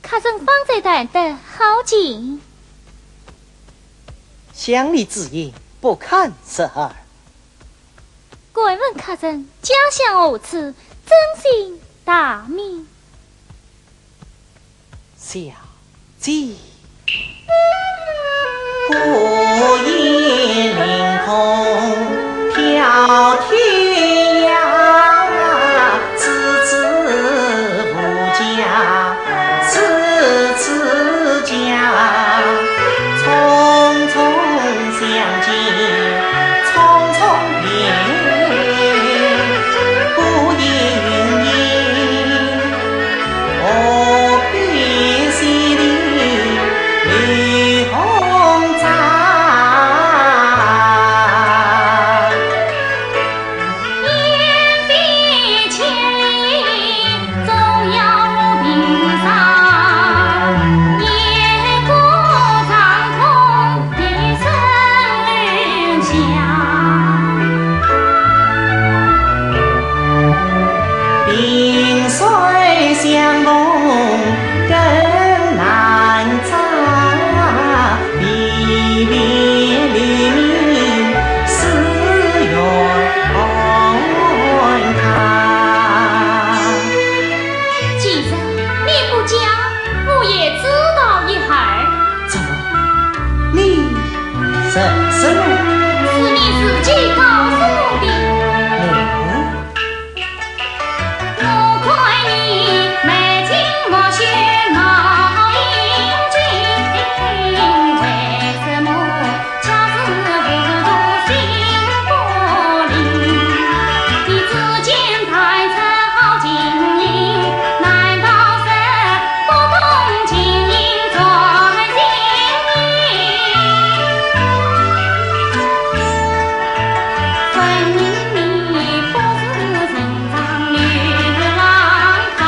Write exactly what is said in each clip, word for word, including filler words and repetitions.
客人方才谈得好极。乡里之言，不堪入耳。敢问客人家乡何处，尊姓大名？ 小姐。孤雁凌空飘天涯，此去无家，此去家，匆匆 相见匆匆别，孤雁云影，何必千里流芳踪。雁飞千里，总有无平常。雁过长空， 萍水相逢更难再，别别离明思远开。既然你不讲，我也知道一二。怎么？你 什，什么？是你自己告诉我的。我？我看你眉清目秀，貌英俊，为什么恰似糊涂心不灵？你之间弹出好琴音，难道是 不懂情意在心里，分明你不是寻常女郎她，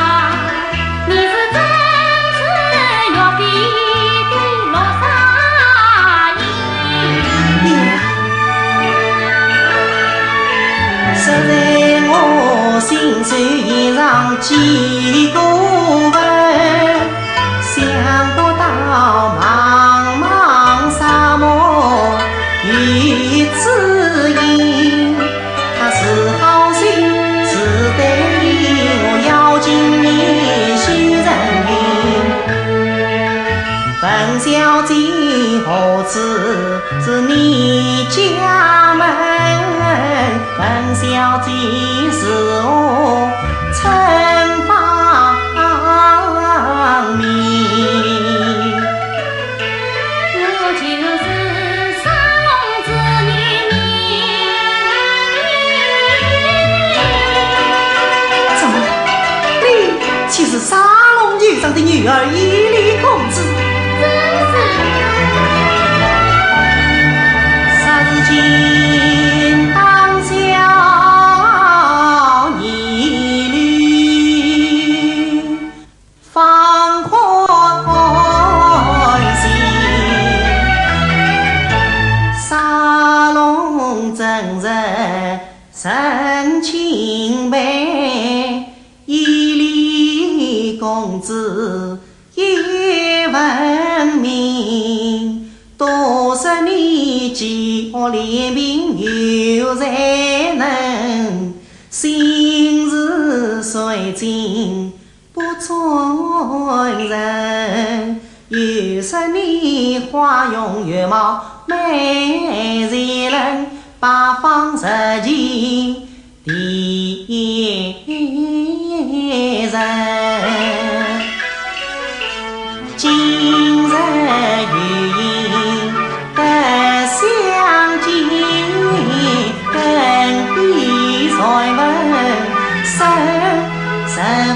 你是真是欲飞的落霞。 实在我心酸，一场几个问，想不到茫茫沙漠有知音。他是好心，是对我要紧，你许人云。问小姐何处是你家门？ 问小姐是否曾芳名？我就是沙龙之女。怎么，你就是沙龙女郎的女儿伊犁公子？ 真是。霎时间当小雁里芳欢喜，沙龙真人真钦佩，伊犁公子 也闻名，多少年积学练兵有才能，心似水晶不转人。有十年花容月貌美绝伦，八方十情 第一人。今日有幸得相见，更比才文深十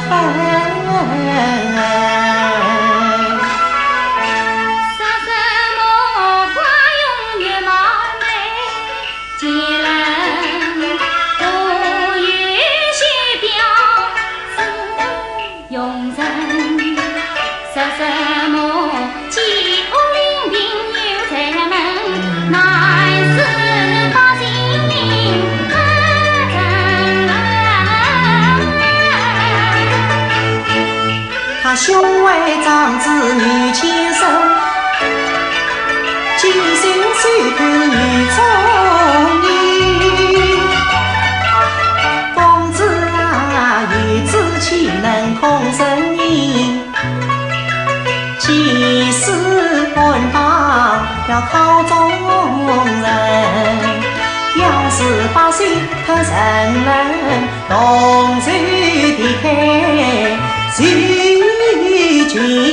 分。啥什么花容月貌美长子女千岁，金星手头女中人。公子啊，有志岂能空身影？几时官当要考中人，要是百岁特人能 同舟的开，谁军营。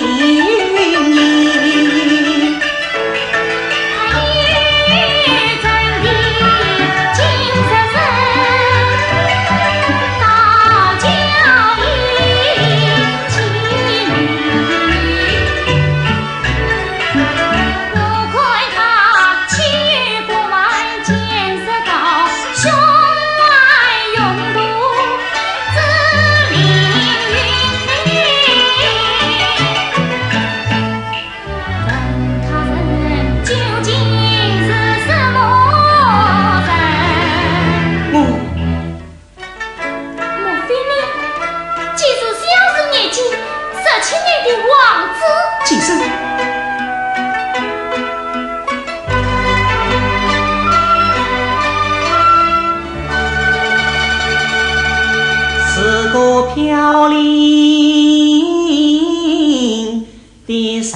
莫非你就是小生眼前十七年的王子？是个飘零的人。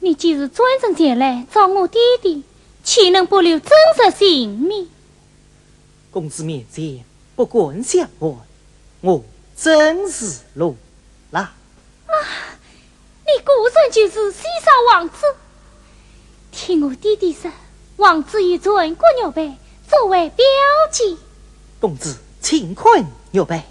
你既是专程前来找我爹爹，岂能不留真实姓名？公子面前不敢相瞒，我真是罗拉。啊，你果然就是西沙王子。听我爹爹说，王子与传国玉佩作为表记。公子请看玉佩。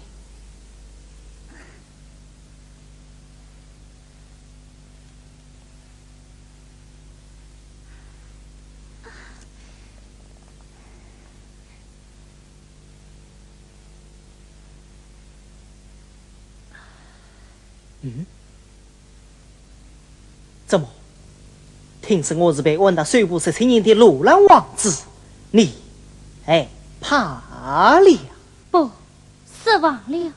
嗯？怎么？听说我是被安到首府十七年的罗兰王子，你害怕了？不，失望了。